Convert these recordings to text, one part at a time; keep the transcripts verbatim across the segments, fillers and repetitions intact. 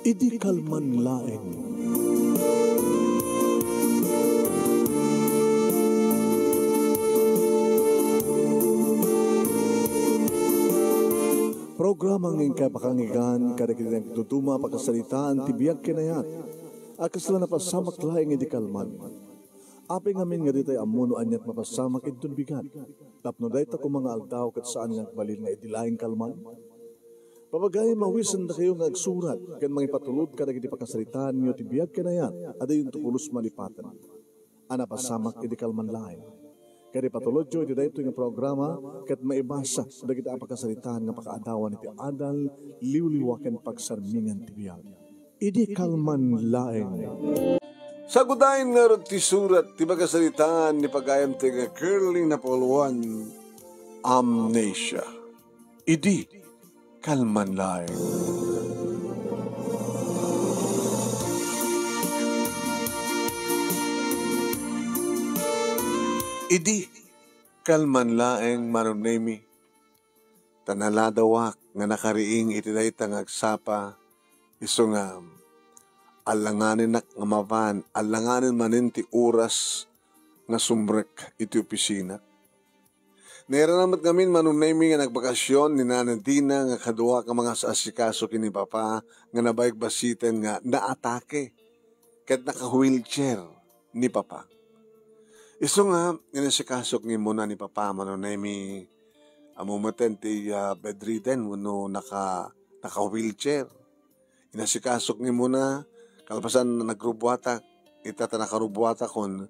Idi kalman laeng. Programa nga inkay pakanggan kadagiti nagduduma a pakasaritaan ti biag ken ayat a kasla napasamak laeng idi kalman. Apay ngamin nga ditay ammo no aniat mapasamak inton bigat, tapno dayta koma nga aldaw ket saan nga agbalin nga idi laeng kalman? Papagayam, mawisendakayo nga agsurat ken mangipatulod kadagiti pakasaritaanyo ti biag ken ayat a diyonto pulos malipaten a napasamak idi kalman laeng. Ket ipatulodyo iti daytoy nga programa ket maibasa dagiti a pakasaritaan nga pakaadawan iti adal, liwliwa ken pagsarmingan ti biag. Idi kalman laeng. Sagudayen ngarud ti surat ti pakasaritaan ni pagayamtayo nga Curly Napoleon, Amnesia. Idi kalman laeng. Idi kalman laeng, Manong Nemi, ta naladawak nga nakariing iti dayta nga agsapa, isu nga alanganenak nga mapan, alanganen manen ti oras nga sumrek iti opisina. Nairana met ngamin, Manong Nemi, nga nagbakasyon ni Nana Dina nga kadua ka mangas-asikaso ken ni Papa nga nabayag basiten nga naatake ket naka-wheelchair ni Papa. Isu nga, inasikasok nga immuna ni Papa, Manong Nemi, ammo met ti, ah, bedridden wenno naka-, naka-wheelchair. Inasikasok nga immuna, kalpasan nagrubuatak, ita ta nakarubuatakon,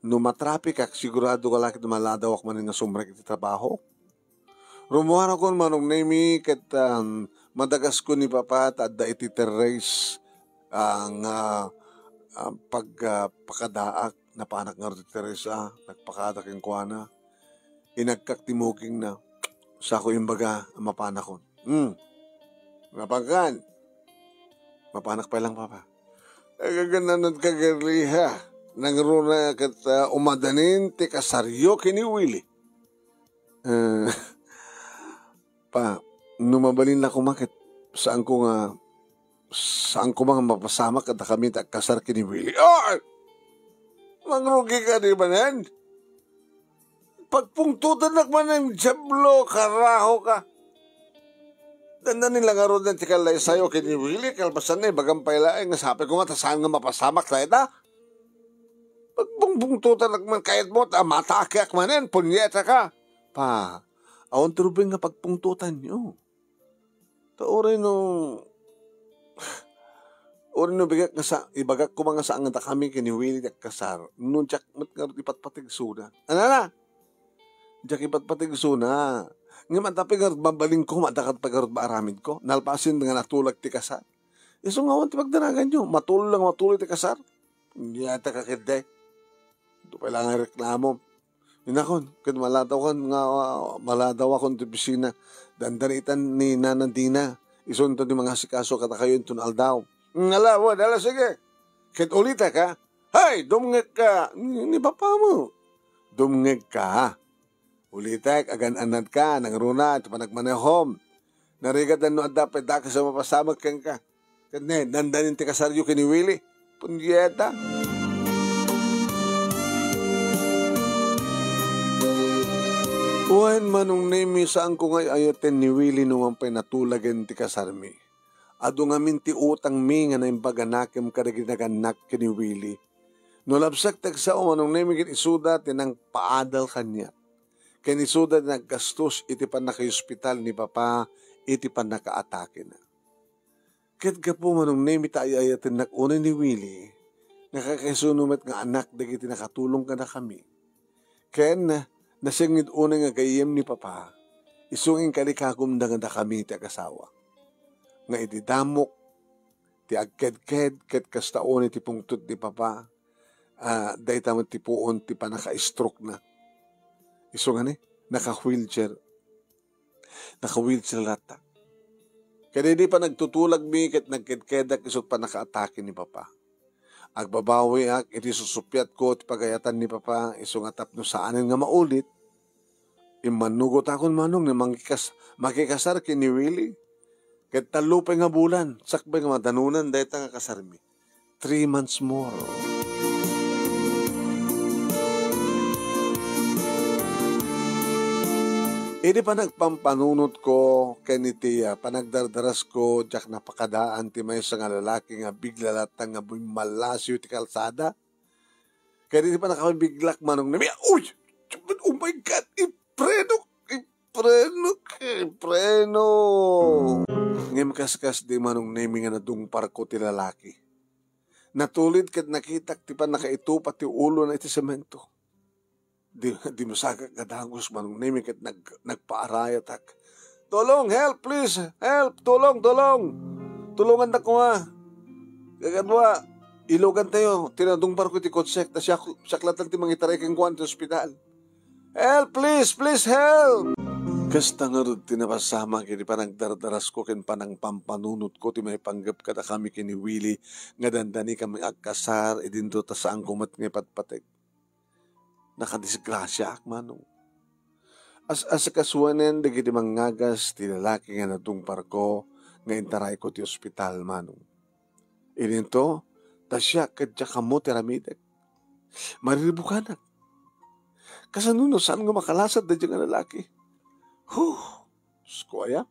no matrapikak, sigurado ka la ket maladawak manen nga sumrek iti trabaho. Rummuarakon, Manong Nemi, ket, um, madagaskon ni Papa ta adda iti terrace, ah, nga, ah, pag, ah, pakadaak, napanak ngarud ti terrace, ah, nagpakada kenkuana. Inagkak ti mukingna, sako imbaga a mapanakon. Hmm. Mapankan. Mapanak pay lang, Papa. Agagananan ka, Gerliha. Nangruna ket, ah, umadanin ti kasaryo ken ni Willie. Eh, Pa, no mabalin la koma ket saanko nga, saanko nga mapasamak a dakami ti agkasar ken ni Willie. Ay! Mangrugika di manen? Pagpungtotanak manen, Diablo, karaho ka. Dandani la ngaruden ti kallaysayo ken ni Willie, kalpasanna, ibagam pay laeng nga sapay koma ta saan nga mapasamak dayta. Pagpungpungtotanak man kayatmo ta matakeak manen, punyeta ka. Pa, awan ti rubing nga pagpungtotanyo. Ta uray no, uray no ibagak nga sa-, ibagak koma nga saan nga dakami ken ni Willie ti agkasar, no diak met ngarud ipatpatigsona. Anana? Diak ipatpatigsona. Ngem adda pay ngarud mabalinko, adda pay ngarud maaramidko. Nalpasen nga natulag ti kasar. Isu nga awan ti pagdanaganyo, matulo lang matuloy ti kasar. Diak ta kakidde. Adu pay lang nga reklamo. Inakon, ket maladaw kan nga, ah, maladaw akon ti opisina. Dandani itan ni Nana Dina. Isunto ti mangasikaso kadakayo inton aldaw. Ngala, wen, ala, sige. Ket ulitek, ha? Hay, dumngegka. Ni, ni bapamo. Dumngegka, ha? Ulitek, agan-annadka, nangruna, ti panagmanehom. Narigat no adda pay dakes a mapasamak kenka. Ket ne, dandanin ti kasaryo ken ni Willie. Punyeta. Wen, Manong Nemi, saanko nga ay-ayaten ni Willie no man pay natulagen ti kasarmi. Adu ngamin ti utangmi nga naimbag a nakem kadagiti nagannak ken ni Willie. No labsek ti agsao, Manong Nemi, ket isuda ti nangpaadal kaniak. Ken isuda ti naggastos iti pannakaospital ni Papa iti pannakaatakena. Ket gapu, Manong Nemi, ta ay-ayatennak unay ni Willie, nakakaisuno met nga anak dagiti nakatulong kadakami. Ken nasengnged unay nga gayyem ni Papa, isu nga inkalikagumda nga dakami ti agasawa. Nga idi damok ti agkedked ket kasta unay ti pungtot ni Papa, ah, dayta met ti puon ti pannaka-stroke-na. Isu nga ni, naka-wheelchair. Naka-wheelchair latta. Ket idi panagtutulagmi ket nagkedkedak isu ti pannakaatake ni Papa. Agbabawiak iti susuppiatko ti pagayatan ni Papa, isu nga tapno saanen nga maulit, immannugotakon, Manong, nga mangkikas-, makikasar ken ni Willie. Ket tallo pay nga bulan, sakbay nga madanunan dayta nga kasarmi. Three months more. Idi panagpampanunotko ken iti, ah, panagdardarasko, diak napakadaan ti maysa nga lalaki nga bigla latta nga bimmallasiw iti kalsada. Ket iti pannakabiglak, Manong Nemi, uy! Oh my God! Iprenok! Iprenok! Ipreno! Ngem kaskas di, Manong Nemi, nga nadungparko ti lalaki. Natulid ket nakitak ti pannakaitupa ti ulona iti semento. Di, dimsagak nga dagus, Manong Nemi, ket nag-, nagpaarayatak. "Tulong! Help, please! Help! Tulong! Tulong! Tulongandak koma! Kakadua, ilugantayo! Tinadungparko iti kotsek, ta siak, siak latta ti mangitaray kenkuana iti ospital. Help, please! Please help!" Kasta ngarud ti napasamak iti panagdardarasko ken panangpampanunotko ti maipanggep kadakami ken ni Willie nga dandanikami agkasar idinto ta saanko met nga ipatpateg. Nakadisgrasiaak, Manong. As-, asikasuanen dagiti mangngagas ti lalaki nga nadungparko nga intarayko ti ospital, Manong. Idinto, ta siak ket diak ammo ti aramidek. Mariribukanak. Kasano no saan nga makalasat daydiay nga lalaki? Huh! Diosko, aya?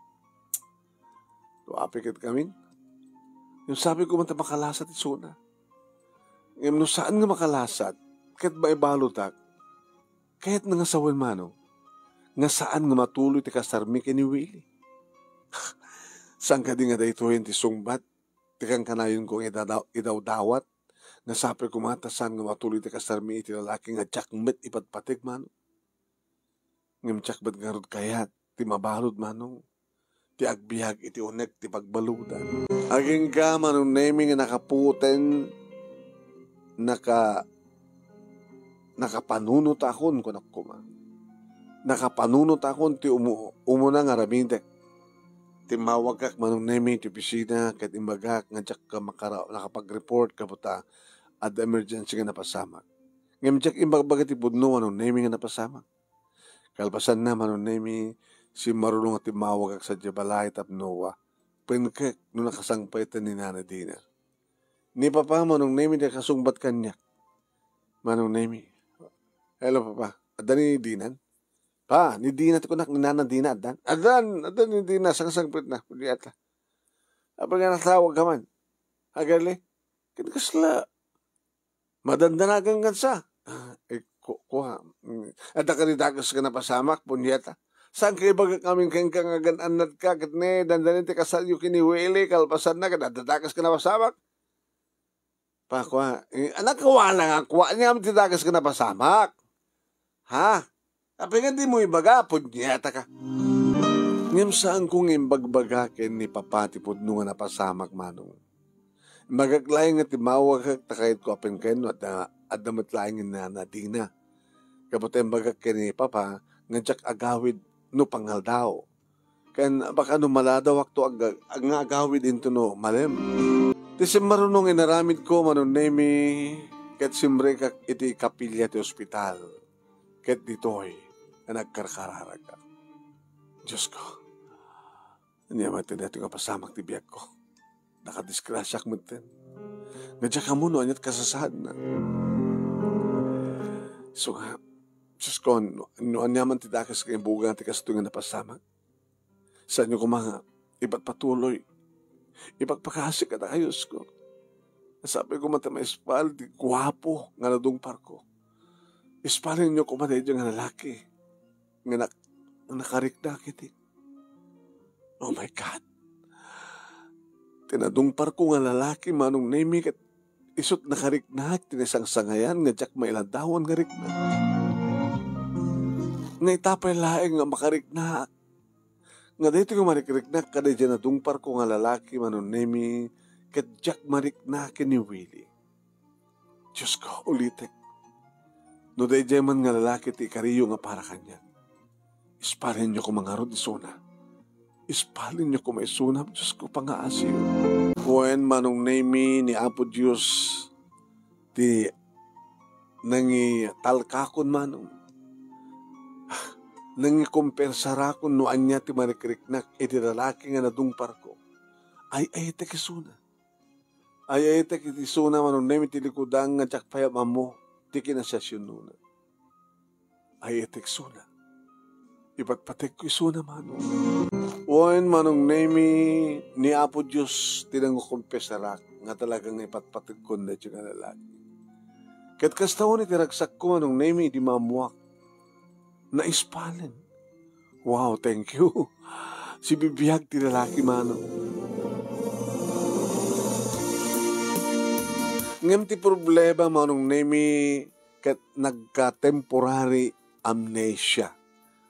No apay ket ngamin? Ngem sabi ko man ta makalasat isuna. Ngem no saan nga makalasat, ket maibaludak, kayatna nga sawen, Manong, nga saan nga matuloy ti kasarmi ken ni Willie. Saan kadi nga daytoyen ti sungbat ti kankanayonko nga idadaw-, idawdawat, nga sapay koma ta saan nga matuloy ti kasarmi iti lalaki nga diak met ipatpateg, Manong? Ngem diak met ngarud kayat ti mabalud, Manong, ti agbiag iti unek ti pagbaludan. Agingga, Manong Nemi, nga nakapuoten, naka-, nakapanunotakon, kunak koma. Nakapanunotakon ti umu-, umuna nga aramidek. Timmawagak, Manong Nemi, ti opisina ket imbagak nga diak makara-, nakapag-report gapu ta adda emergency nga napasamak. Ngem diak imbagbaga ti pudno, Manong Nemi, nga napasamak. Kalpasanna, Manong Nemi, simmaruno nga timmawagak sadiay balay tapno a, penkek no nakasangpeten ni Nana Dina. Ni Papa, Manong Nemi, nakasungbat kaniak. Manong Nemi. Hello, Papa. Adda ni Dinan? Pa, ni Dina ti kunak, ni Nana Dina, addan? Addan, addan ni Dina, sangsangpetna, pudi ata. Apay nga natawag ka man? Agali? Ken kasla, madandanagan kansa. Ah, eh, ku-, kua, mm, adda kadi dakes nga napasamak, punyeta. Saan ka ibagak amin kenka nga agan-annadka, ket ne, dandanin ti kasalyo ken ni Willie, kalpasanna, ket adda dakes nga napasamak? Pa, kua, eh, anak, kua na nga, kua niya ti dakes nga napasamak. Ha? Apay nga dimo ibaga, punyeta ka. Ngem saanko nga imbagbaga ken ni Papa ti pudno nga napasamak, Manong. Imbagak laeng nga timmawagak ta kayatko a penken no adda, adda met laeng ni Nana Dina. Gapu ta imbagak ken ni Papa nga diak agawid no pangaldaw. Ken baka no maladawakto ag-, ag-, nga agawid intono malem. Ti simmaruno nga inaramidko, Manong Nemi, ket simrekak iti kapilya ti ospital. Ket ditoy nga nagkarkararagak. Diosko, ania met ti daytoy nga pasamak ti biagko? Nakadisgrasiak metten. Nga diak ammo no aniat kasasaadna. Isu nga, Diosko, no, no ania man ti dakes nga ibuga ti kastoy nga napasamak, saanyo koma nga ipatpatuloy. Ipakpakasik kadakayo, Diosko. Sapay koma ta maispal ti guapo nga nadungparko. Ispalenyo koma daydiay nga lalaki nga nak-, nakarikna iti. Oh my God! Ti nadungparko nga lalaki, Manong Nemi, ket isut' nakariknaak ti naisangsangayan nga diak mailandawan nga rikna. Nga ita pay laeng nga makariknaak, nga daytoy nga marikriknak kadaydiay nadungparko nga lalaki, Manong Nemi, ket diak marikna ken ni Willie. Diosko, ulitek. No daydiay man nga lalaki ti ikariyo nga para kaniak, ispalenyo koma ngarud isuna. Ispalenyo koma isuna, Diosko, pangaasiyo. Wen, Manong Nemi, ni Apo Dios ti nangitalkakon, Manong. Nangikompensarakon no ania ti marikriknak iti lalaki nga nadungparko. ay-ayetek isuna. Ay-ayetek iti isuna, Manong Nemi, ti likudan nga diak pay ammo ti kinasiasianona. Ay-ayetek isuna. Ipatpategko isuna, Manong. Wen, Manong Nemi, ni Apo Dios ti nangukompesarak nga talaga nga ipatpategko daytoy nga lalaki. Ket kasta wen iti ragsakko, Manong Nemi, idi maammoak, naispalen. Wow, thank you. Sibibiag ti lalaki, Manong. Ngem ti problema, Manong Nemi, ket nagka-temporary amnesia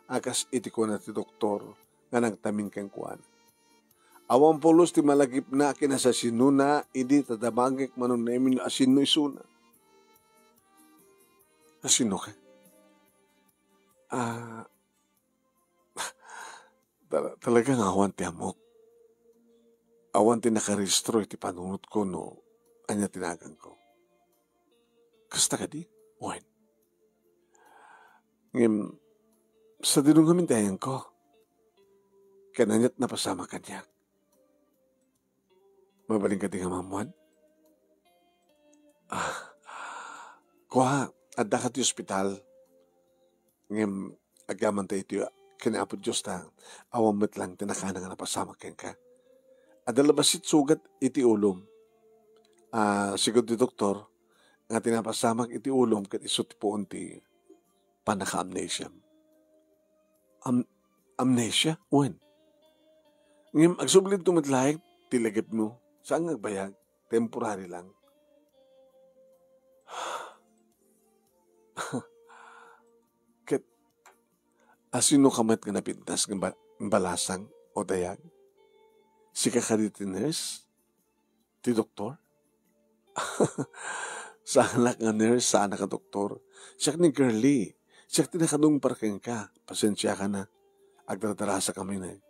a kas iti kuna ti doktor nga nagtamin kenkuana. Awan pulos ti malagipna a kinasiasianona idi ta damagek, Manong Nemi, no asino isuna. Asino ka? Ah, ta-, talaga nga awan ti ammok. Awan ti nakarehistro iti panunotko no ania ti naganko. Kasta kadi? Wen. Ngem, sadino ngamin ti ayanko? Ken aniat napasamak kaniak? Mabalin kadi nga maammoan? Ah, kua, adda ka ti ospital. Ngem, agyamankami iti ken Apo Dios ta awan met lang ti nakana nga napasamak kenka. Adda la bassit sugat iti ulom. Ah, sigud ti doktor, nga ti napasamak iti ulom ket isu ti puon ti pannaka-amnesiam. Am-, amnesia? Wen. Ngem agsubli daytoy met laeng ti lagipmo. Saan nga agbayag? Temporary lang. Ket asino ka met nga napintas nga ba-, balasang o dayag? Sika kadi ti nurse? Ti doktor? Saanak nga nurse, saanak nga doktor. Siak ni Girlie. Siak ti nakadungpar kenka. Pasensiakan a. Agdardarasakami, ne.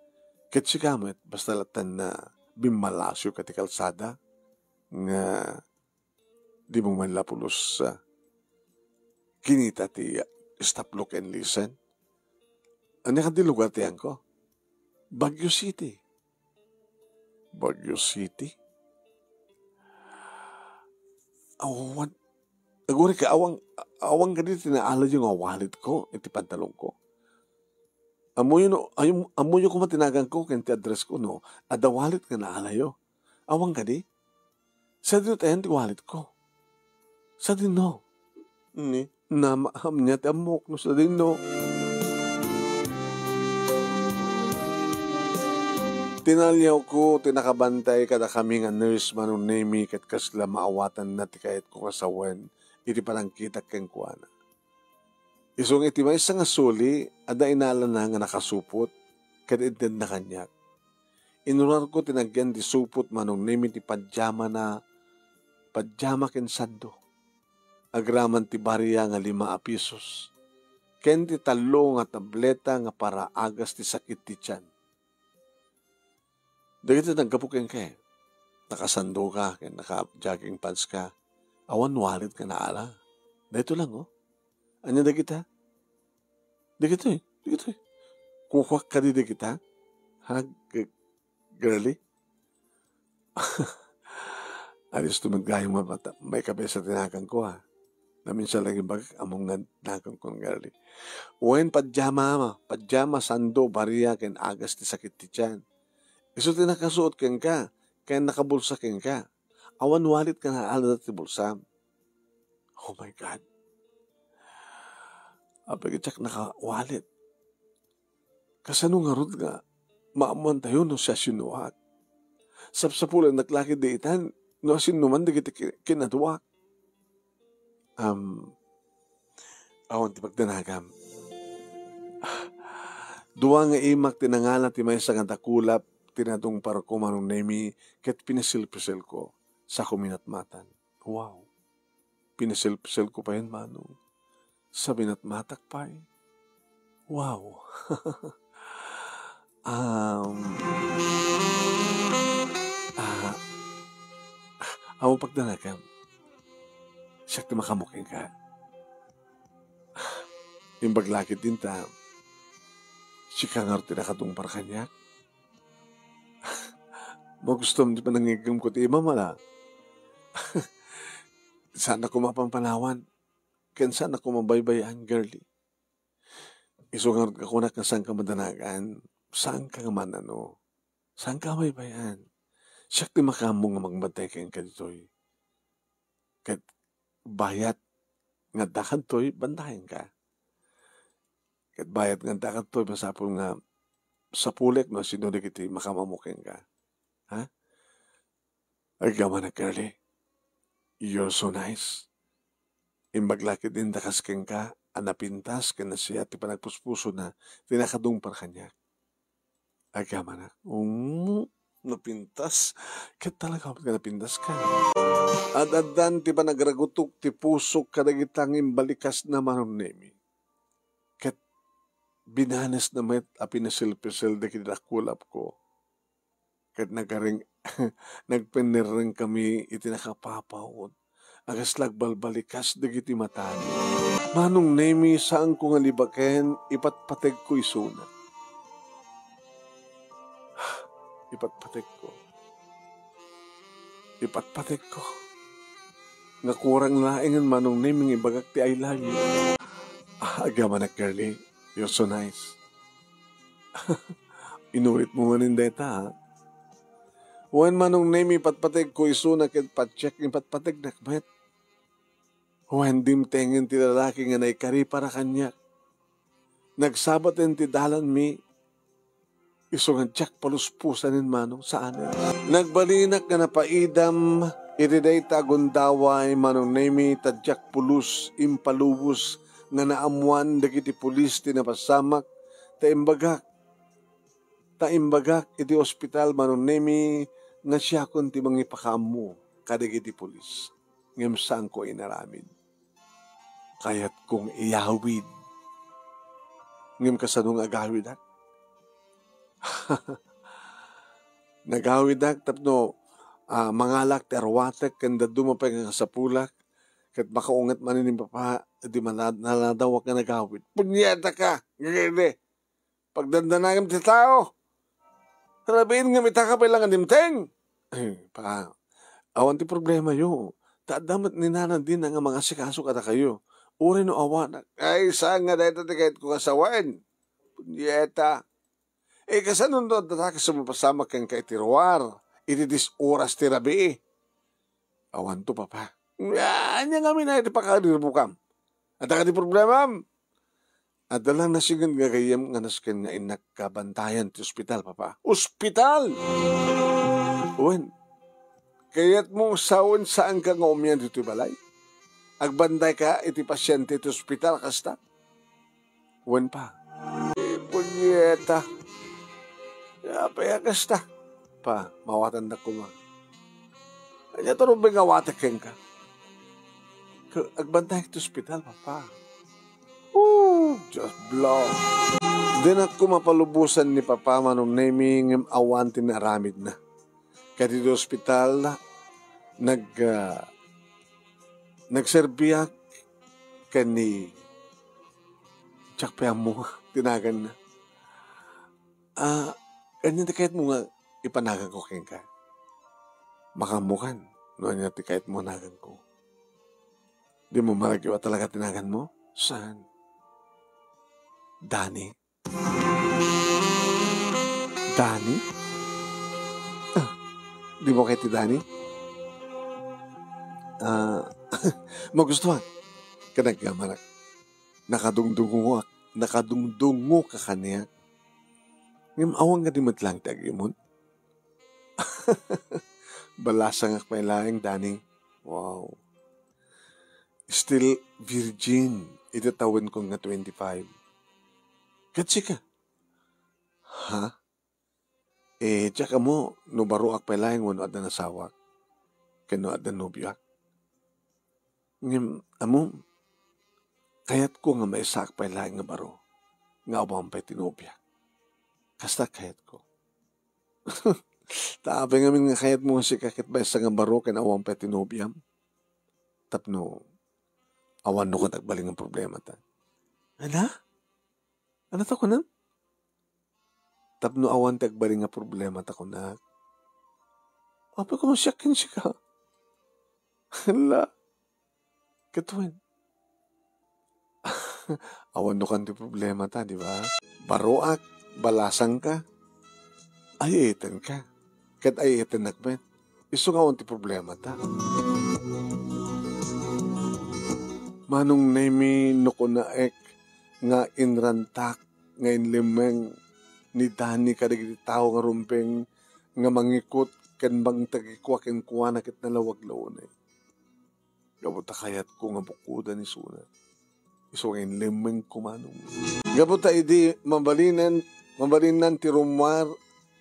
Ket sika met, basta latta nga bimmalasiwka ti kalsada, nga dimo man la pulos, ah, kinita ti, ah, stop, look, and listen. Ania kadi lugar ti ayanko? Baguio City. Baguio City? Awan. Aguray ka, awan, awan kadi ti naalayo nga walletko iti pantalonko. Ammoyo no, ayum-, ammoyo koma ti naganko ken ti addressko, no? Adda wallet nga naalayo. Awan kadi? Sadino ti ayan ti walletko? Sadino? Ni, namaam niya ti ammok no sadino. Tinaliawko ti nakabantay kadakami nga nurse, Manong Nemi, ket kasla maawatanna ti kayatko nga sawen iti panangkitak kenkuana. Isu nga iti maysa nga suli, adda inalana nga nakasupot, ket intedna kaniak. Inurarko ti nagyan ti supot, Manong Nemi, ti pajamana, pajama ken sando. Agraman ti baria nga lima a pisos, ken ti tallo nga tableta nga para agas ti sakit ti tian. Dagiti naggapu kenka, nakasandoka ken naka-jogging pants ka, awan wallet nga naala. Daytoy lang, oh. Ania dagita? Dagitoy, dagitoy. Kukuak kadi dagita? Ha, g-, girly? Alisto met gayam nga mata-, maikabesa ti naganko, ha. Naminsan lang imbagak, ammom nga naganko, girly. Wen, pajama, pajama, sando, baria, ken agas ti sakit ti tian. Isu ti nakasuot kenka, ken nakabulsa kenka. Awan wallet nga naala ti bulsam. Oh my God. Apay ket diak naka-wallet. Kasano ngarud nga maammoantayo no siasinoak? Sapsapulannak la ketdi itan no asinoman dagiti ki-, kinaduak. Am, awan ti pagdanagam. Dua nga imak ti nangala ti maysa nga dakulap ti nadungparko, Manong Nemi, ket pinasilpiselko. Sako minatmatan. Wow. Pinasilpiselko payen, Manong. Sa minatmatak pay. Wow. Um, ah, awan pagdanagam. Siak ti makaammo kenka. Imbag la ketdin ta, sika ngarud ti nakadungpar kaniak. Magustom ti panangigem ko ti imam, ala? Saan a koma panpanawan, ken saan a koma baybay-an, girlie. Isu ngarud nga kunak nga saanka madanagan, saanka nga man-ano, saanka baybay-an. Siak ti makaammo nga magbantay kenka ditoy. Ket bayat nga adda kadtoy, bantayenka. Ket bayat nga adda kadtoy, masapul nga sapulek no sino dagiti makaammo kenka. Ha? Agyamanak, girlie. You're so nice. Imbag la ket indakas kenka a napintas ken nasia ti panagpuspusona ti nakadungpar kaniak. Agyamanak. Um, napintas. Ket talaga met nga napintaska. Ad-addan ti panagragutok ti pusok kadagita nga imbalikasna, Manong Nemi. Ket binanesna met a pinasilpisil dagiti dakulapko. Ket nagaring-, nagpennerrengkami iti nakapapaut a kasla agbalbalikas dagiti matana. Manong Nemi, saanko nga libaken, ipatpategko isuna. Ipatpategko. Ipatpategko. Nga kurang laengen, Manong Nemi, nga ibagak ti I love you. Ah, agyamanak, girlie. You're so nice. Inulit mo manen dayta, ha? Wen, Manong Nemi, patpategko isuna ket patiek nga ipatpategnak met. Wen, dimtengen ti lalaki nga naikari para kaniak. Nagsabaten ti dalanmi, isu nga diak paluspusanen, Manong, saanen. Nagbalinak nga napaidam iti dayta a gundaway, Manong Nemi, ta diak pulos impalubos nga naammoan dagiti pulis ti napasamak, ta imbagak, ta imbagak iti ospital, Manong Nemi, nga siakon ti mangipakaammo kadagiti pulis. Ngem saanko inaramid. Kayatko nga iyawid. Ngem kasano nga agawidak? Nagawidak tapno, ah, mangalak ti arwatek ken dadduma pay nga kasapulak, ket makaunget manen ni Papa, di malad-, naladawak nga nagawid. Punyetaka! Gagayde! Pagdandanagem ti tao. Rabiin nga mitaka pay lang a dimteng. Eh, pa, awan ti problema yo. Ta adda met ni Nana Dina nga mangasikaso kadakayo. Uray no awanak. Ay, saan nga dayta ti kayatko nga sawen? Punyeta. Eh, kasano no adda ka sa mapasamak kenka iti ruar? Iti dis oras ti rabii. Awanto, Papa. Ah, ania ngamin ay ti pakadirbukam? Adda ka ti problemam? Adda lang nasinged nga gayyem nga nasken nga innak kabantayan ti ospital, Papa. Ospital! Wen, kayatmo sawen saanka nga umian ditoy balay? Agbantayka iti pasiente ti ospital, kasta? Wen, Pa. Punyeta. Apay a kasta? Pa, mawatandak koma. Ania ti rumbeng nga awatek kenka? Ka-, agbantayek ti ospital, Papa. Oh, just blow. Dinak koma palubosan ni Papa, Manong Nemi, ngem awan ti naaramidna. Kadito ospital, nag-, ah, nagserbiak ken ni, diak pay ammo ti naganna. Ah, ania ti kayatmo nga ipanaganko kenka? Makaammokan no ania ti kayatmo a naganko. Dimo maragyo a talaga ti naganmo? Saan? Dani? Dani? Ah, dimo kayat ti Dani? Ah, magustuhan. Kanagyamanak. Nakadungdungoak. Nakadungdungoka kaniak. Ngem awan nga di met laeng ti agimon. Balasangak pay laeng, Dani. Wow. Still virgin iti tawenko nga twenty-five. Ket sika? Ha? Eh, diak ammo no baroak pay laeng wenno adda nasawak, ken no adda nobioak. Ngem, ammom, kayatko nga maisaak pay laeng nga baro, nga awan pay ti nobiak. Kasta kayatko. Ta apay ngamin nga kayatmo nga sika ket maysa nga baro ken awan pay ti nobiam? Tapno awan no ket agbalin nga problema ta. Ana? Ano ta kunem? Tapno awan ti agbalin nga problema ta kunak. Apay, koma siak ken sika. Hala. Ket wen, awan no kan ti problemata, di ba? Baroak, balasangka, ay-ayatenka, ket ay-ayatennak met. Isu nga awan ti problemata. Manong Nemi, no kunaek nga inrantak nga inlemmeng ni Dani kadagiti tao nga rumbeng nga mangikut ken mangtagikua kenkuana ket nalawag la unay. Gapu ta kayatko nga bukodan isuna. Isu nga inlemmengko, manong. Gapu ta idi mabalinen, mabalinnan ti rummuar,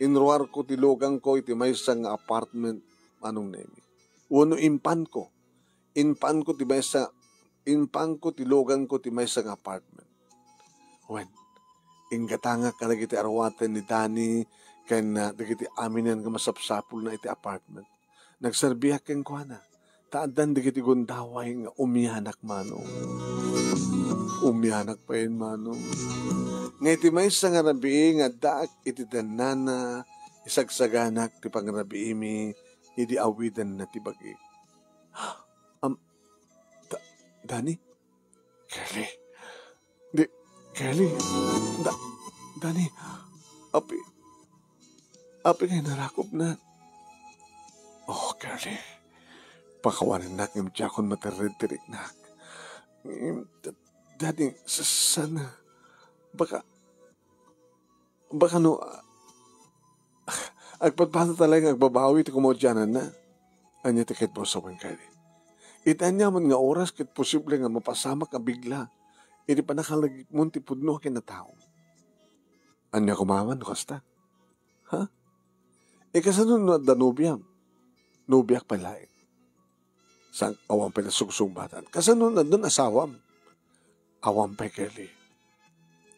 inruarko ti lugangko iti maysa nga apartment, Manong Nemi. Wenno impanko. Impanko ti maysa, impanko ti lugangko ti maysa nga apartment. Wen, inggatangak kadagiti aruaten ni Dani ken, ah, dagiti aminen nga masapsapulna iti apartment. Nagserbiak kenkuana, ta addan dagiti gundaway nga umianak, manong. Umianak payen, manong. Nga iti maysa nga rabii nga addaak iti dannana, isagsaganak ti pangrabiimi idi awidenna ti bagik. Am, Da-, Dani? Curly? Di, Curly? Da-, Dani? Api, api nga inarakupna? Oh, Curly. Pakawanennak ngem diakon materred ti riknak. Ngem, Da-, Dani, sa-, sana, baka, baka no, ah, agpadpadata laeng nga agbabawi ti kumaudiananna. Ania ti kayatmo a sawen, Curly? Iti aniaman nga oras ket posible nga mapasamak a bigla iti pannakalagipmon ti pudno a kinatao. Ania koma man no kasta? Ha? E, kasano no adda nobiam? Nobiak pay laeng. Saan, awan pay ta sugsubatan. Kasano no addan asawam? Awan pay, Curly.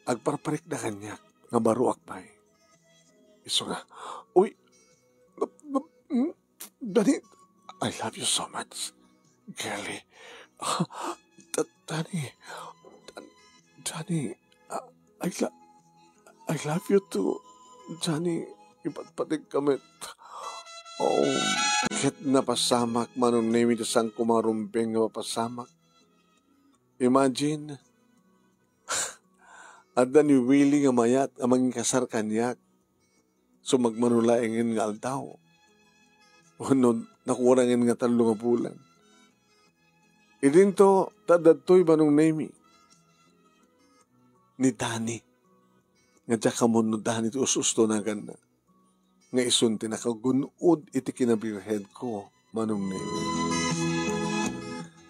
Agparparikda kaniak nga baroak pay. Isu nga, uy, na-, na-, hmm? Dani, I love you so much, Curly. Da-, Dani, Dan-, Dani, ah, I lo-, I love you too, Dani. Ipatpategka met. Oh, ket napasamak, Manong Nemi, ta saan koma rumbeng nga mapasamak. Imagine, adda ni Willie nga mayat a mangikasar kaniak. Sumagmamano laengen nga aldaw. Wenno nakurangen nga tallo nga bulan. Idinto, ta adda ditoy, Manong Nemi, ni Dani. Nga diak ammo no Dani ti us-usto naganna. Nga isun ti nakagun-od iti kinabirhenko, Manong Nemi.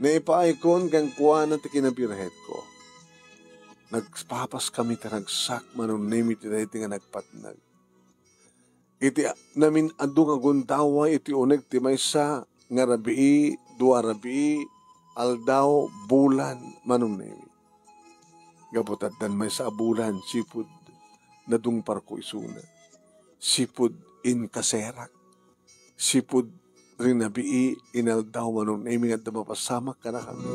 Naipaaykon kenkuana ti kinabirhenko. Nagpapaskami ti ragsak, Manong Nemi, iti daydi nga nagpatnag. Iti a-, namin-adu nga gundaway iti uneg ti maysa nga rabii, dua rabii, aldaw, bulan, Manong Nemi. Gapu ta addan maysa a bulan, sipud nadungparko isuna. Sipud inkaserak. Sipud rinabii, inaldaw, Manong Nemi, nga adda mapasamak kadakami.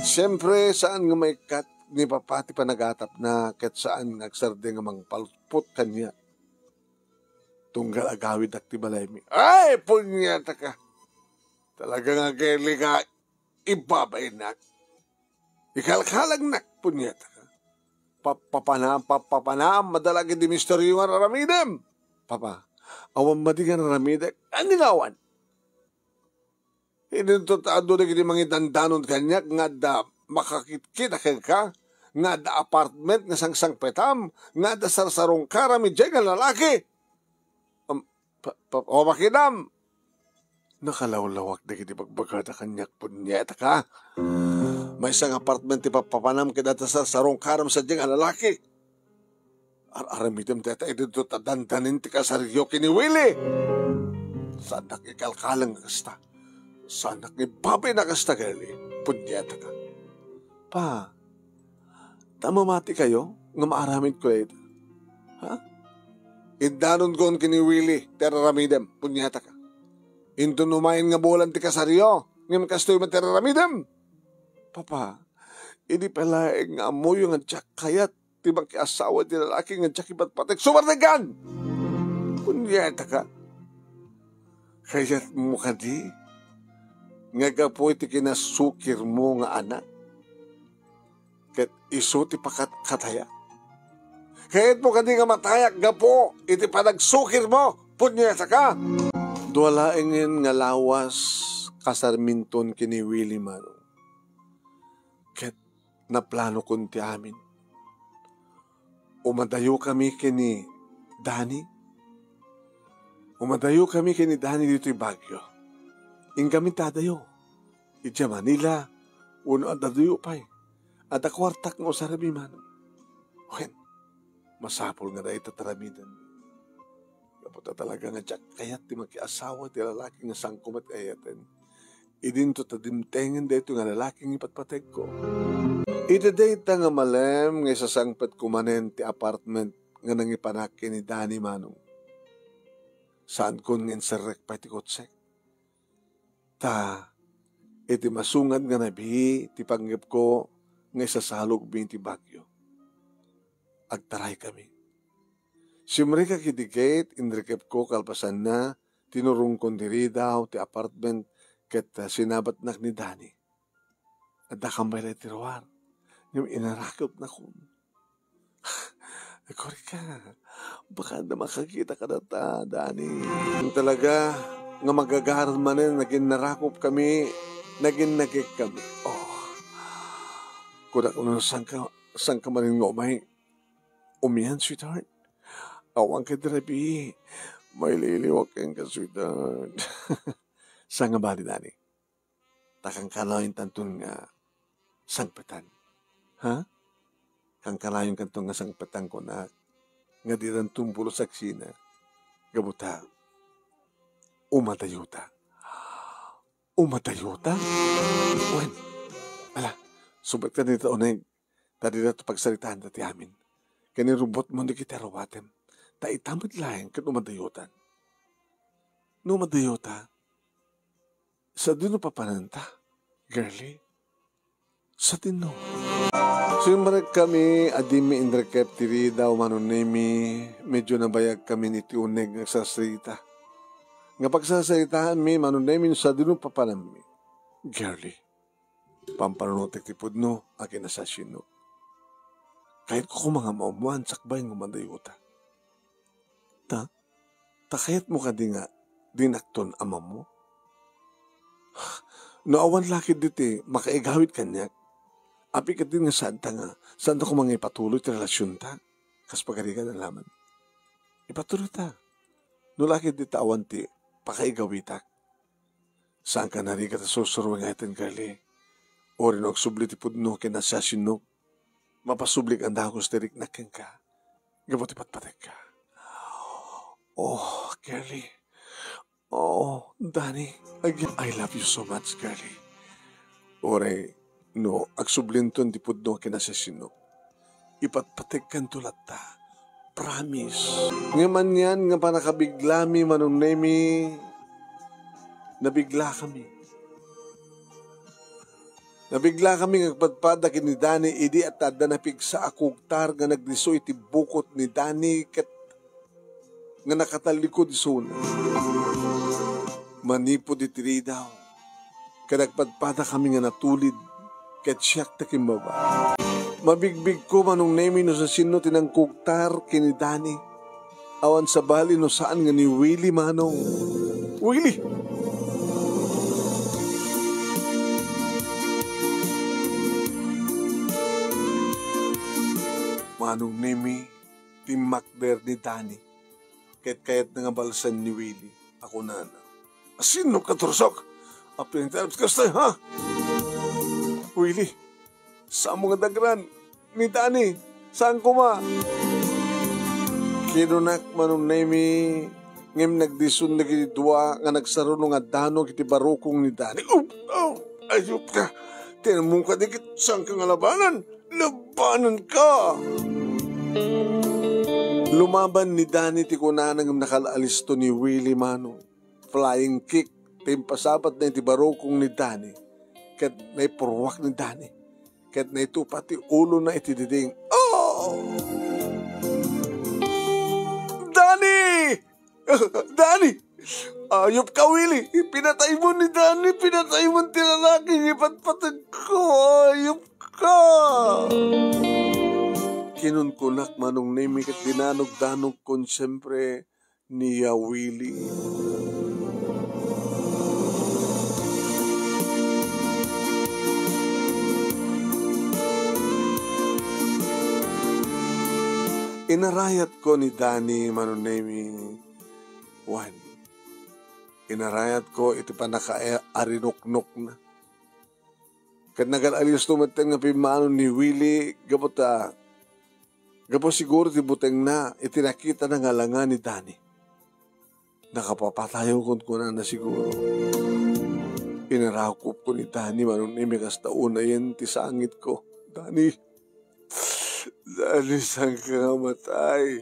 Siempre, saan nga maikkat ni Papa ti panagatapna, ket saan nga agsardeng a mangpalpot kaniak. Tunggal agawidak ti balaymi. Ay, punyetaka! Talaga nga, Curly, nga ibabainak. Ikalkalagnak, punyetaka. Papapanam, papapanam, madala iti misteryo nga aramidem. Papa, awan madi nga aramidek. Ania nga awan? Idinto ta adu dagiti mangidandanon kaniak nga adda makakitkita kenka, nga adda apartment nga sangsangpetam, nga adda sarsarungkaram idiay nga lalaki. Am, pa, pa, o, makidam. Nakalawlawag dagiti bagbagada kaniak, punyetaka. Maysa nga apartment ti papapanam ket adda sarsarungkaram sadiay nga lalaki. Ar-aramidem dayta idinto ta dandanin ti kasaryo ken ni Willie. Saannak ikalkalang a kasta. Saannak nga ibabay a kasta, Curly. Punyetaka. Pa, ta mamatikayo nga maaramidko dayta? Ha? Indanonko ken ni Willie ti ar-aramidem, punyetaka. Inton umayen nga bulan ti kasaryo, ngem kastoy met ti ar-aramidem. Papa, idi pay laeng nga ammoyo nga diak kayat ti makiasawa iti lalaki nga diak ipatpateg, sumartekkan! Punyetaka! Kayatmo kadi nga gapu iti kinasukirmo nga anak, ket isu ti pakatkatayak? Kayatmo kadi nga matayak gapu iti panagsukirmo? Punyetaka! Dua laengen nga lawas kasarminton ken ni Willie Manong. Ket naplanokon ti amin. Umadayokami ken ni Danny. Umadayokami ken ni Danny ditoy Baguio. Inkami ti adayo. Idiay Manila, wenno adda dayo pay. Adda kuartak nga usarami man. Wen, masapul nga dayta ti aramiden. Gapu ta talaga nga diak kayat ti makiasawa iti lalaki nga saan koma ti ayaten. Idinto ta dimtengen daytoy nga lalaki nga ipatpategko. Iti dayta nga malem nga isasangpetko manen ti apartment nga nangipanak ken ni Danny Manong, saankon nga inserrek pay ti kotsek. Ta iti masungad nga nabii ti panggepko nga isasalogmi iti Baguio, agtaraykami. Simrekak iti gate, inrikepko kalpasanna, tinurongkon diri daw ti apartment ket, ah, sinabatnak ni Danny. Adda kambay la iti ruar, ngem inarakupnakon. Agkurika, baka adda makakita kadata, Danny. Ngem talaga nga magagaran manen, nagin narakupkami, nagin nagekkami. Oh. Kunak no, saan ka, saan ka manen nga umay? Umian, sweetheart? Awan kadi rabii. Mailiwliwak kenka, sweetheart. Saan nga bali, Danny? Ta kankanayon tanton nga sangpetan. Ha? Kankanayon kanton nga sangpetan, kunak, nga di tanton pulos agsina. Gapu ta, umadayota. Umadayota? Wen, ala, sublit ka dita uneg. Ta dita pagsaritaanta ti amin. Ken irubbotmo dagiti aruatem. Ta ita met laeng ket umadayotan. No umadayota, sadino papananta, girlie? Sadino? Simrekkami a dimmi inrekep ti ridaw, Manong Nemy. Medyo nabayagkami iti uneg nga agsasarita. Nga pagsasaritaanmi, Manong Nemy, no sadino papananmi. Girlie, pampanunotek ti pudno a kinasasinnok. Kayatko koma nga maammoan sakbay nga umadayota. Ta, ta kayatmo kadi nga dinakton a maammo? No awan la ketdi ti makaigawid kaniak, apay ketdi nga saanta nga, saanta koma nga ipatuloy ti relasionta? Kas pagarigan a laman. Ipatuloyta. No la ketdi ta awan ti pakaigawitak. Saanka narigat a sursuruengaten, girlie. Uray no agsubli ti pudno ken nasasinok, mapasublik a dagus ti riknak kenka gapu ti patpategka. Oh, girlie. Oh, Danny. Again, I love you so much, girlie. Uray no agsublinton ti pudno ken nasasinok, ipatpategkanto latta. Promise. Ngem anian nga pannakabiglami, Manong Nemy, nabiglakami. Nabiglakami nga agpadpada ken ni Danny idi adda napigsa a kugtar nga nagdisso iti bukot ni Danny ket nga nakatallikod isuna. Manipud iti ridaw, ket agpadpadakami nga natulid, ket siak ti kimmaba. Mabigbigko, Manong Nemy, no sasino ti nangkugtar ken ni Danny. Awan sabali no saan nga ni Willie Manong. Willie! Manong Nemy, timmakder ni Danny. Ket kayatna nga balsen ni Willie a kunana, "Asino ka, Tursok? Apay nga ti kasta, ha? Willie, saanmo nga dagran ni Danny? Saan koma?" Kinunak, Manong Nemy, ngem nagdison dagiti dua nga nagsaruno nga danok iti barukong ni Danny. "Oh, oh, ayup ka! Tinan mo kadi ket saanka nga labanan! Labananka!" Lumaban ni Danny ti kunana ngem nakal-alisto ni Willie Manong. Flying kick ti impasabatna iti barukong ni Danny ket naipurruak ni Danny ket naitupa ti ulona iti diding. Oh! Danny! Danny! Ayupka, Willie! Pinataymo ni Danny! Pinataymo ti lalaki nga ipatpategko! Ayupka! Kinunkunak, Manong Nemi, ket dinanogdanogkon, siempre, ni Willie. Inarayatko ni Danny, Manong Nemi. Wen, inarayatko iti pannakaarinuknokna. Ket nagal-alisto metten nga pimmano ni Willie gapu ta, gapu siguro ti butengna iti nakitana nga langa ni Danny. Nakapapatayo, kunkunana siguro. Inarakupko ni Danny, Manong Nemi, kasta unayen ti sangitko. Danny, Danny, saanka nga matay?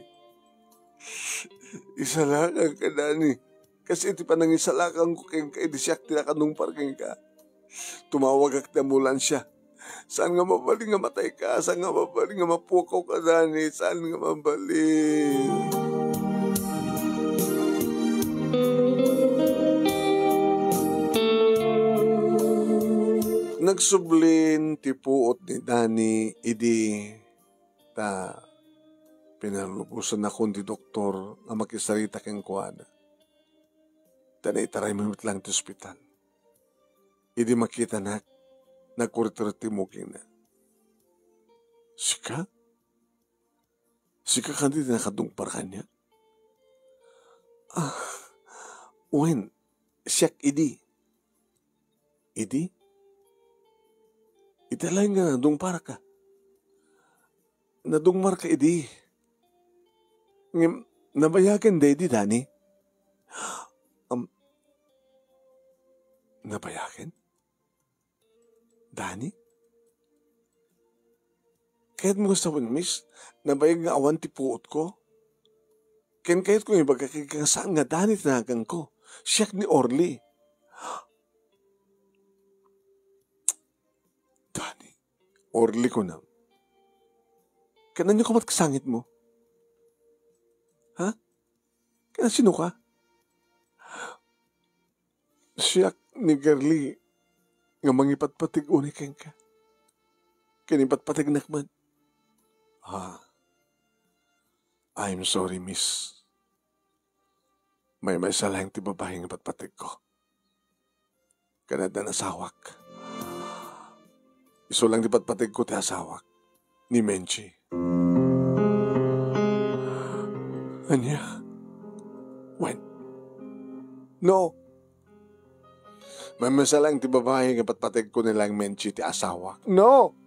Isalakanka, Danny. Kas iti panangisalakanko kenka idi siak ti nakadungpar kenka. Tumawagak ti ambulansia. Saan nga mabalin nga matayka? Saan nga mabalin nga mapukawka, Danny? Saan nga mabalin? Nagsublin ti puot ni Danny idi ta pinalubosannakon ti doktor nga makisarita kenkuana. Ta naitaraymi met laeng ti ospital. Idi makitanak, nagkuritkurit ti mugingna. Sika? Sika kadi ti nakadungpar kaniak? Ah, wen, siak idi. Idi? Ita laeng nga nadungparka. Nadungparka idi. Ngem, nabayagen daydi, Danny? Am, nabayagen? Danny? Kayatmo nga sawen, miss, nabayag nga awan ti puotko? Ken kayatko nga ibaga kenka nga saan nga Danny ti naganko. Siak ni Orly. Danny? Orly, kunam. Ken ania koma ti kasangitmo? Ha? Ken sinoka? Siak ni Girlie nga mangipatpateg unay kenka. Ken ipatpategnak met. Ah, I'm sorry, miss. Maymaysa laeng ti babai nga patpategko. Ken adda asawak. Isu laeng ti patpategko ti asawak, ni Menchie. Ania? Wen. No. Maymaysa laeng ti babai nga patpategko ni laeng Menchie ti asawak. No!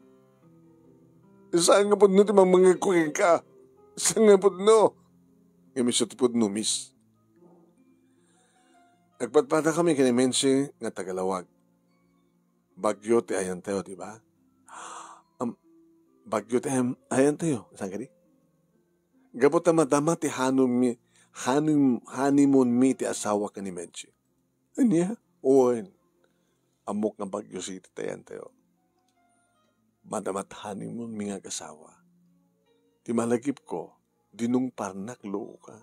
Saan nga pudno ti mangngegko kenka? Saan nga pudno? Ngem isu ti pudno, miss. Nagpadpadakami ken ni Menchie nga taga-Laoag. Baguio ti ayantayo, di ba? Am, Baguio ti ayam-, ayantayo, saan kadi? Gapu ta madama ti hanum-, hanim-, honeymoon mi ti asawak ken ni Menchie. Ania? Wen, ammok nga Baguio City ti ayantayo. Madama ti honeymoon mi nga agasawa. Ti malagipko, dinungparnak, looka.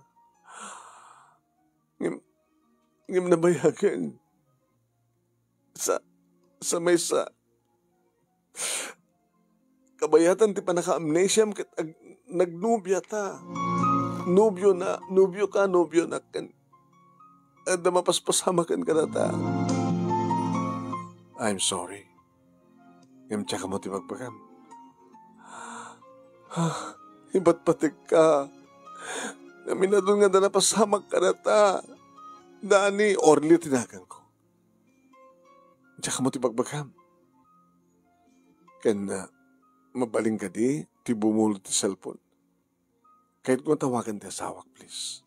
Ngem, ngem nabayagen. Sa, sa maysa, kabayatan ti pannaka-amnesiam ket ag-, nagnobiata. Nobio na, nobio ka, nobio na, ken adda mapaspasamak ken kadata. I'm sorry. Ngem diak ammo ti ibagbagam. Ah, ipatpategka. Ngamin adun nga adda napasamak kadata. Danny, Orly ti naganko. Diak ammo ti ibagbagam. Ken, ah, mabalin kadi ti bumulod ti cellphone? Kayatko nga tawagan ti asawak, please.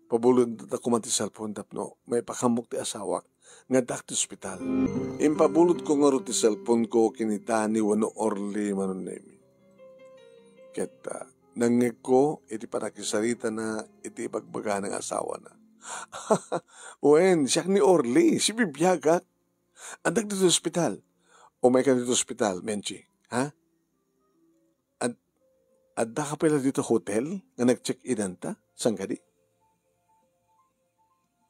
Pabulodenta koma ti cellphone tapno maipakaammo ti asawak nga addaak ti ospital. Impabulodko ngarud ti cellphoneko ken ni Danny wenno Orly, Manong Nemy. Ket, ah, nangngegko iti pannakisaritana iti ibagbagana nga asawana. Wen, siak ni Orly, sibibiagak. Addak ditoy ospital. Umayka ditoy ospital, Menchie, ha? Ad-, addaka pay la ditoy hotel nga nag-check-inanta? Saan kadi?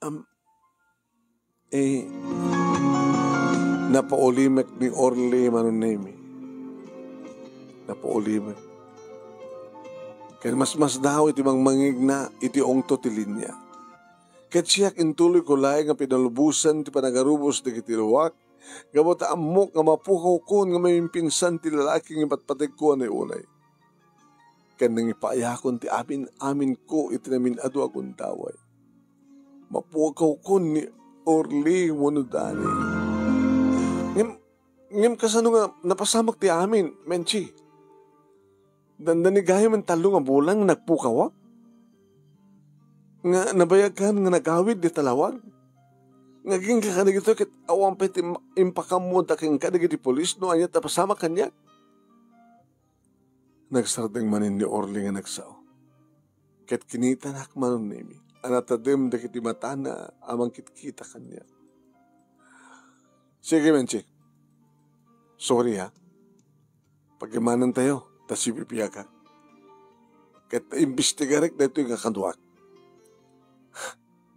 Am, eh, napaulimek ni Orly, Manong Nemy. Napaulimek. Ken masmasdaaw iti mangmangngegna iti ungto ti linia. Ket siak, intuloyko laeng nga pinalubosan ti panagarubos dagiti luak, gapu ta ammok nga mapukawkon nga maimpinsan ti lalaki nga ipatpategko unay-unay. Ken nangipaayakon ti amin-aminko iti namin-adu a gundaway. Mapukawkon ni Orly wenno Danny. Ngem, ngem kasano nga napasamak ti amin, Menchi? Dandani gayamen tallo nga bulan nga nagpukawak? Nga nabayagkan nga nagawid dita lawag? Nga agingga kadagitoy ket awan pay ti im-, impakammoda kenka dagiti pulis no ania ti napasamak kaniak? Nagsardeng manen ni Orly nga nagsao. Ket kinitanak, Manong Nemy, a natadem dagiti matana a mangkitkita kaniak. Sige, Menchi. Sorry, ha. Pagimanantayo, ta sibibiagak. Ket imbestigarek daytoy nga kaduak.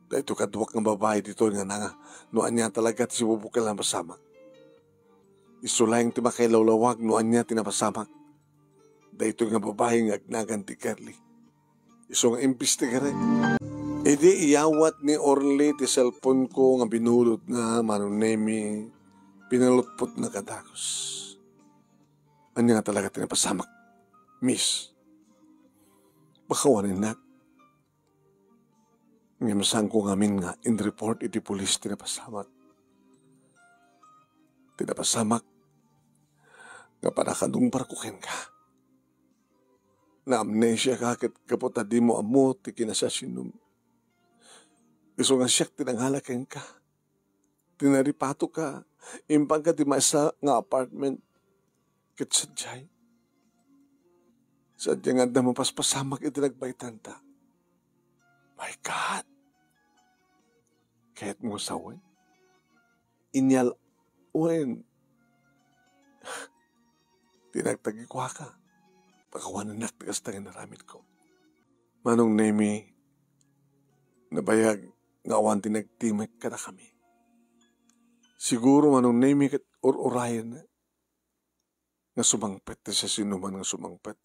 Daytoy kaduak nga babai ditoy nga nanga no ania talaga ti sibubukel a napasamak. Isu laeng ti makailawlawag no ania ti napasamak. Daytoy nga babai nga agnagan ti Girlie. Isu nga imbestigarek. Idi iyawat ni Orly ti cellphone ko nga binulodna, Manong Nemy, pinalutpotna kadakus. Ania nga talaga ti napasamak, miss? Pakawanennak. Ngem saanko ngamin nga in-report iti pulis ti napasamak. Ti napasamak nga pannakadungbarko kenka. Naamnesiaka ket gapu ta dimo ammo ti kinasiasinom. Isu nga siak ti nangala kenka. Ti naripatoka, impanka ti maysa nga apartment. Ket sadiay, sadiay nga adda mapaspasamak iti nagbaetanta. My God! Kayatmo sawen? Inyal-, wen, ti nagtagikuaka. Pakawanennak ti kasta nga inaramidko. Manong Nemy, nabayag nga awan ti nagtimek kadakami. Siguro, Manong Nemy, ket ur-urayenna nga sumangpet ti siasinoman nga sumangpet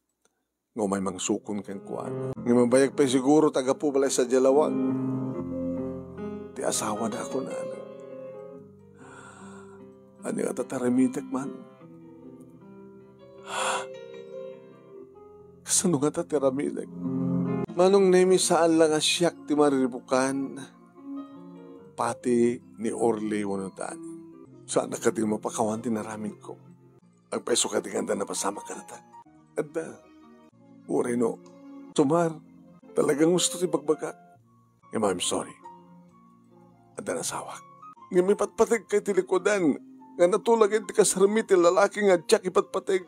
nga umay mangsukon kenkuana. Nga mabayag pay siguro ta gapu balay sadiay lawag ti asawana a kunana. Ania ngata ti aramidek, Manong? Kasano ngata ti aramidek? Manong Nemy, saan la nga siak ti mariribukan, pati ni Orly wenno Danny. Saan a kadi mapakawan ti naramidko. Agpayso kadi nga adda napasamak kadata? Adda. Uray no, sumar, talagang gusto ti bagbagak. Ngem I'm sorry. Adda nasawak. Ngem ipatpategka iti likudan nga natulagen ti kasarmi ti lalaki nga diak ipatpateg.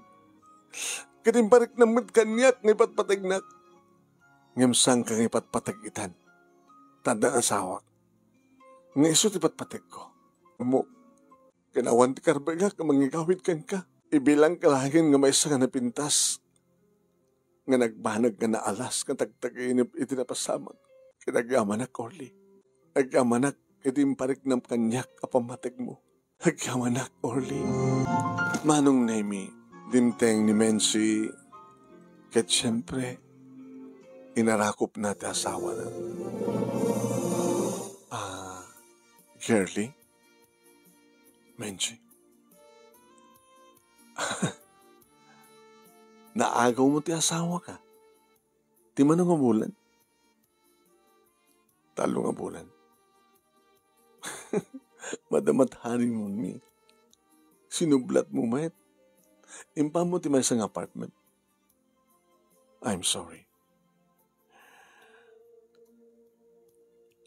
Ket impariknam met kaniak nga ipatpategnak. Ngem saanka nga ipatpateg itan, ta adda nasawak. Nga isu ti patpategko. Ammok, ken awan ti karbengak nga mangigawid kenka. Ibilangka laeng nga maysa nga napintas nga nagbanag nga naalas nga tagtaginep iti napasamak. Ket agyamanak, Orly. Agyamanak iti impariknam kaniak a pammategmo. Agyamanak, Orly. Manong Nemy, dimteng ni Menchi, ket siempre, inarakopna ti asawana. Ah, Girlie? Menchi? Naagawmo ti asawaka? Ti mano nga bulan? Tallo nga bulan. Madama ti honeymoonmi. Sinublatmo met. Impammo ti maysa nga apartment. I'm sorry.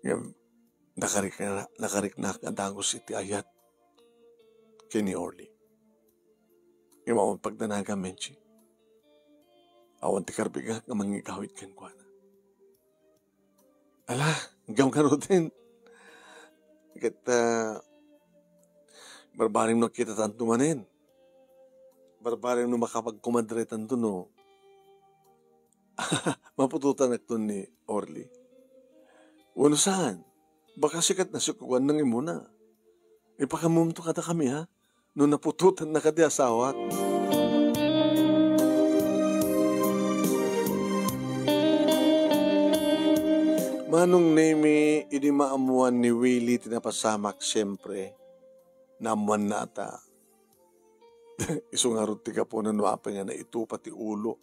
Ngem, nakarikna-, nakariknak a dagus iti ayat ken ni Orly. Ngem awan pagdanagam, Menchi. Awan ti karbengak nga mangigawid kenkuana. Ala, aggam garuden. Ket, ah, barbarem no kitatanto manen. Barbarem no makapagkumadretanto no maputotanakton ni Orly. Wenno saan? Baka sikat na sikuan nang imuna. Ipakamumto kada kami, ha? No naputotan na kadi asawak. Manong Nemi, idi maammuan ni Willie ti napasamak, siyempre, naammuan na ata. Isu ngarud ti gapuna no apay nga naitupa ti ulo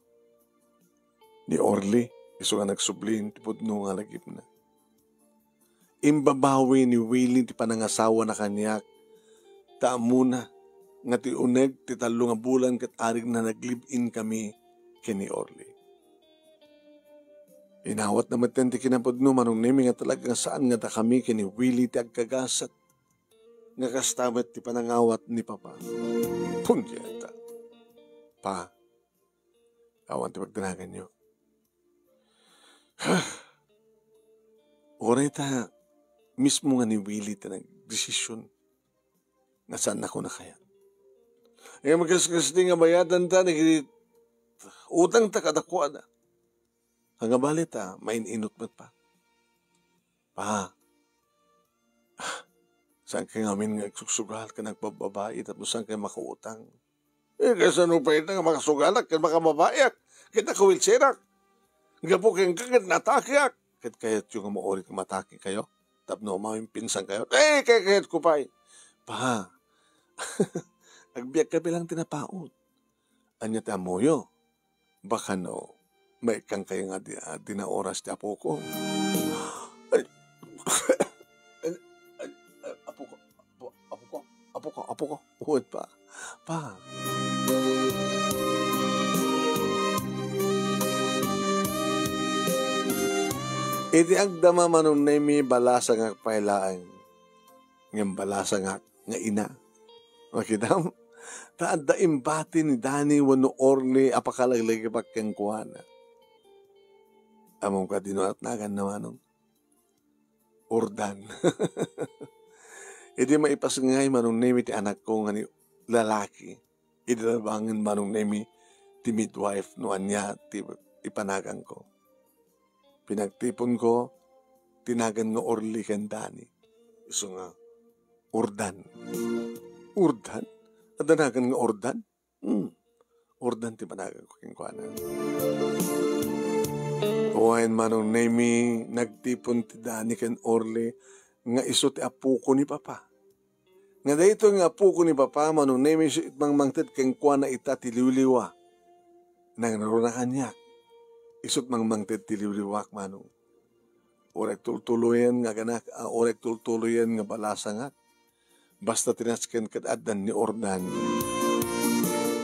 ni Orly, isu nga nagsublin ti pudno nga lagipna. Imbabawi ni Willie ti panangasawana kaniak, ta ammona nga ti uneg ti tallo nga bulan ket arigna nag-live-in kami ken ni Orly. Inawatna metten ti kinapudno, Manong Nemi, nga talaga nga saan nga dakami ken ni Willie ti agkagasat, nga kasta met ti panangawat ni Papa. Punyeta. Pa, awan ti pagdanaganyo. Uray ta mismo nga ni Willie ti nagdesisyon nga saannako na kayat. Nga makaskas di nga bayadan ta, nagiti utang ta kadakuada. Nga bali ta, main-inot met pa. Pa, saan kay ngamin nga agsugsugal ken agbababai tapno saan kay makautang? Eh, kasano pay nga makasugalak ken makababaiak ket nakawilserak? Gapu kenka ket natakeak. Ket kayatyo nga maurig nga matake kayo tapno mawimpinsan kayo? Eh, kay kayatko pay. Pa, agbiag ka bilang tinapaot. Ania ti ammoyo? Baka no, maikkan kayo nga di, ah, di na oras ti apoko. Ay, ay, ay, ay, apoko, apo-, apoko, apoko, apoko. Uwan pa. Pa. Iti agdama, Manong Nemi, balasangak pay laeng. Ngem balasangak nga ina. Makitam? Ta adda imbati ni Dani wenno Orly a pakalaglagipek kenkuana. Ammom kadi no atnaganna, Manong? Urdan. Idi maipasngay, Manong Nemi, ti anakko nga ni lalaki, idi labangen, Manong Nemi, ti midwife no ania ti ipanagangko. Pinagtiponko ti nagan nga Orly ken Dani. Isu nga, Urdan. Urdan? Adda nagan nga Urdan? Hmm. Urdan ti panagangko kenkuana. Wen, Manong Nemi, nagtipon ti Dani ken Orly nga isu ti apoko ni Papa. Nga daytoy nga apoko ni Papa, Manong Nemi, isu ti mangmangted kenkuana ita ti liwliwa. Nangruna kaniak, isu ti mangmangted ti liwliwak, Manong. Uray tultuloyen nga aganak, a, uray tultuloyen nga balasangak. Basta ti nasken ket addan ni Urdan.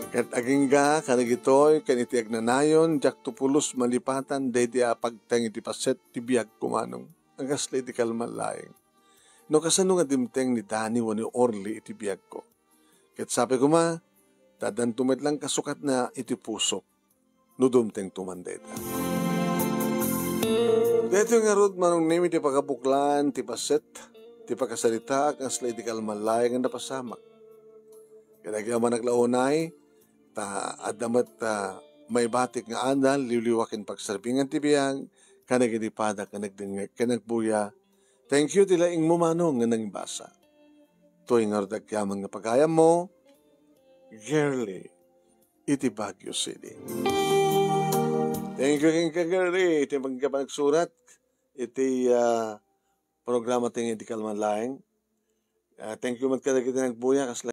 Ket agingga kadagitoy ken iti agnanayon, diakto pulos malipatan daydi a pagteng iti paset ti biagko, Manong. Agasla iti kalman laeng. No kasano nga dimteng ni Dani wenno Orly iti biagko. Ket sapay koma, ta addanto met laeng kasukatna iti pusok no dumtengto man dayta. Daytoy ngarud, Manong Nemi, ti pakabuklan ti paset, ti pakasaritaak, kasla iti kalman laeng nga napasamak. Ket agyamanak la unay, ta adda met, ah, maibatik nga adal, liwliwa ken pagserbingan ti biag, kadagiti padak nga nagdengngeg ken nagbuya. Thank you ti laingmo, Manong, nga nangibasa. Toy ngarud agyaman nga pagayammo, Girly, iti Baguio City. Thank you kenka, Girly, iti pagpanagsurat iti, ah, programa ti Nga Idi Kalman Laeng. Ah, thank you met kadagiti nagbuya, kasla